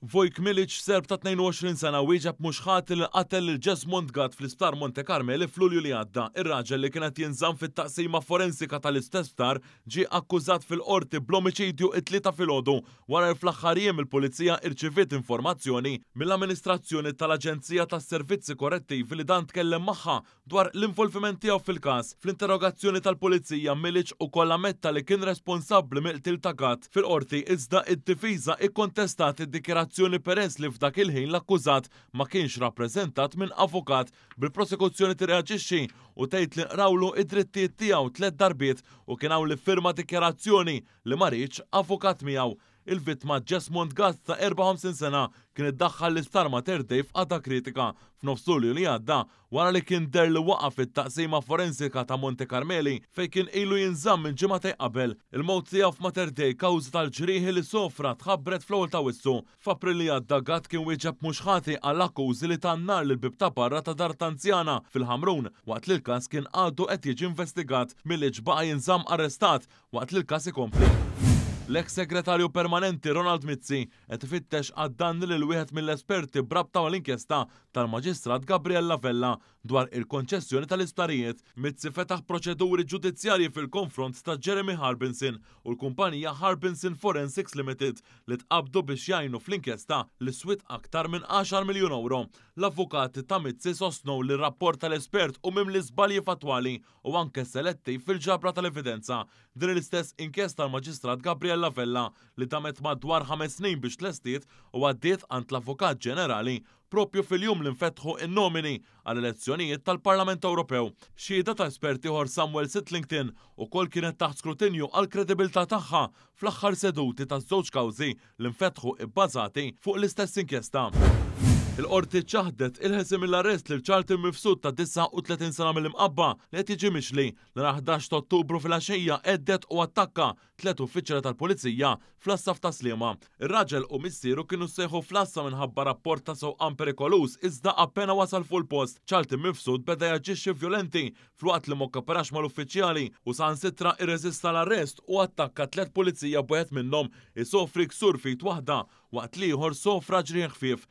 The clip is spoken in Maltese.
Vojk Milic, Serb ta' 22 sena, wieġeb mhux ħati li qatel lil Jesmond Gatt fl-Isptar Monte Carmeli f'Lulju li għadda. Ir-raġel li kien qed jinżamm fit-taqsima forensika tal-istess sptar ġie akkużat fil-Qorti bl-omiċidju it-Tlieta filgħodu wara li fl-aħħar jiem il-Pulizija irċiviet informazzjoni mill-amministrazzjoni tal-Aġenzija tas-Servizzi Korrettivi li dan tkellem magħha dwar l-involviment tiegħu fil-każ. Fl-interrogazzjoni tal-Pulizija, Milic ukoll ammetta li kien responsabbli mill-qtil ta' Gatt. Fil-Qorti, iżda, id-difiża ikkontestat id-dikjarazzjoni peress li f'dak il-ħin l-akkużat ma kienx rappreżentat minn avukat, bil-prosekuzzjoni tirreaġixxi u tgħid li nqrawlu id-drittijiet tiegħu tliet darbiet u kien hawn li ffirma dikjarazzjoni li ma riedx avukat miegħu. Il-vittma Jesmond Gatt ta' 54 sena kien iddaħħal l-Isptar Mater Dei f'qagħda kritika f'nofs Lulju li għadda wara li kien deher li waqa' fit-taqsima forensika ta' Monte Carmeli fejn kien ilu jinżamm minn ġimagħtejn qabel. Il-mewt tiegħu f'Mater Dei kawża tal-ġrieħi li sofra tħabbret fl-ewwel ta' Awwissu. F'April li għadda Gatt kien wieġeb mhux ħati għal akkużi li ta n-nar lill-bieb ta' barra ta' dar ta' anzjana fil-Ħamrun waqt li l-każ kien għadu qed jiġi investigat. Milic baqa' jinżamm arrestat waqt li l-każ ikompli. L-eks Segretarju Permanenti Ronald Mizzi qed ifittex għad-danni lil wieħed mill-esperti b'rabta mal-inkjesta tal-Maġistrat Gabriella Vella dwar il-konċessjoni tal-isptarijiet. Mizzi fetaħ proċeduri ġudizzjarji fil-konfront ta' Jeremy Harbinson u l-kumpanija Harbinson Forensics Limited li tqabbdu biex jgħinu fl-inkjesta li swiet aktar minn 10 miljun ewro. L-avukati ta' Mizzi sostnew li r-rapport tal-espert hu mimli żbalji fattwali u anke selettiv fil-ġabra tal-evidenza. Din l-istess inkjesta tal-Maġistrat Gabriella Vella li damet madwar 5 snin biex tlestiet u għaddiet għand l-Avukat Ġenerali propju fil-jum li nfetħu in-nomini għall-elezzjonijiet tal-Parlament Ewropew. Xhieda ta' espert ieħor, Samuel Sitlington, ukoll kienet taħt skrutinju għall-kredibilità tagħha fl-aħħar seduti ta' żewġ kawżi li nfetħu ibbażati fuq l-istess inkjesta. Il-qorti ċaħdet il-ħelsien mill-arrest lil Charlton Mifsud ta' 39 sena mill-Imqabba li qed jiġi mixli li nhar 11 ta' Ottubru fil-għaxija hedded u attakka tliet uffiċjali tal-Pulizija fl-Għassa f'Tas-Sliema. Ir-raġel u missieru kienu sejħu fl-Għassa minħabba rapport ta' sewqan perikoluż, iżda appena wasal fuq il-post, Charlton Mifsud beda jaġixxi vjolenti filwaqt li ma kkoperax mal-uffiċjali u saħansitra irreżista l-arrest u attakka tliet pulizija, b'wieħed minnhom isofri ksur f'id waħda waqt li ieħor sofra ġrieħ ħfief.